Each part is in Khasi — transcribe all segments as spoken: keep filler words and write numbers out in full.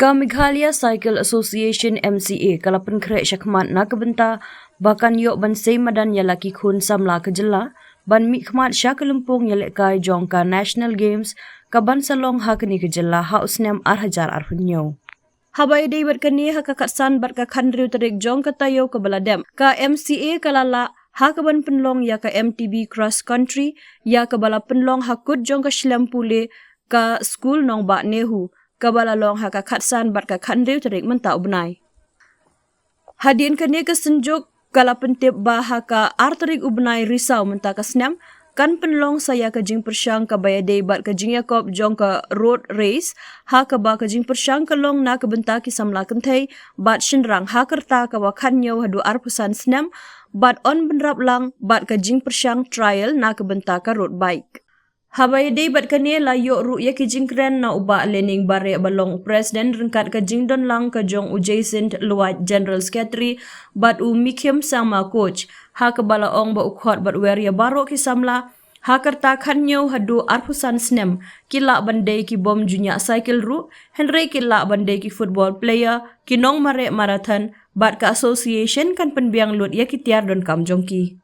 Ka Meghalaya Cycle Association, M C A, ka la pynkhreh shakhmat na ka bynta ba kan ïoh ban sei madan ïa la ki khun samla ka jylla ban mihkhmat sha ka lympung ïalehkai jong ka National Games ka ban sa long ha kane ka jylla ha u snem ar hajar arphew hynñiew. Haba ïadei bad kane, ha ka khatsan bad ka khathynriew tarik jong ka taïew kaba la dep, ka M C A ka la lah ha ka ban pynlong ïa ka M T B Cross Country, ïa kaba la pynlong ha kut jong ka shlem pule ka skul Nongbah Nehu, kaba la long ha ka khatsan bad ka khathynriew tarik mynta u bnai. Hadien kane, ka synjuk ka la pyntip ba ha ka ar tarik u bnai Risaw mynta ka snem kan pynlong sa ïa ka jingpyrshang kaba ïadei bad ka jingïakop jong ka road race, ha kaba ka jingpyrshang ka long na ka bynta ki samla kynthei bad shynrang ha ka rta kaba khathynñiew haduh arphew san snem, bad yn bynrap lang bad ka jingpyrshang trial na ka bynta ka road bike. Haba ïadei bad kane, la ïoh ruh ïa ki jingkren na u Bah Lening Bareh ba long President ryngkat ka jingdon lang ka jong u Jacinth Luwaj, General Secretary, bad u Mikhim Sangma, Coach, ha kaba la ong ba u khot bad wer ïa baroh ki samla ha ka rta khathynñiew haduh arphew san snem ki lah ban dei ki bym ju ñiah cycle ruh, hynrei ki lah ban dei ki football player, ki nongmareh marathon, bad ka association kan pynbiang lut ïa ki tiar donkam jong ki.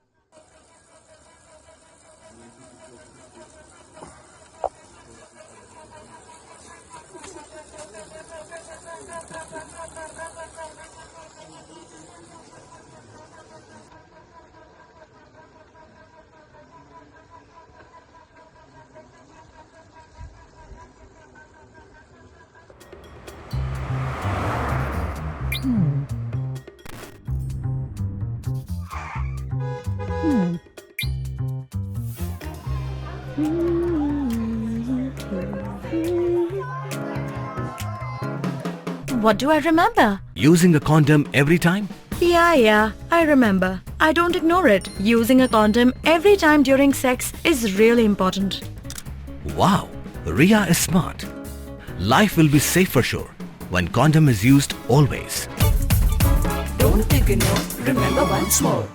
What do I remember? Using a condom every time? Yeah, yeah, I remember. I don't ignore it. Using a condom every time during sex is really important. Wow, Ria is smart. Life will be safe for sure when condom is used always. Don't ignore, remember once more.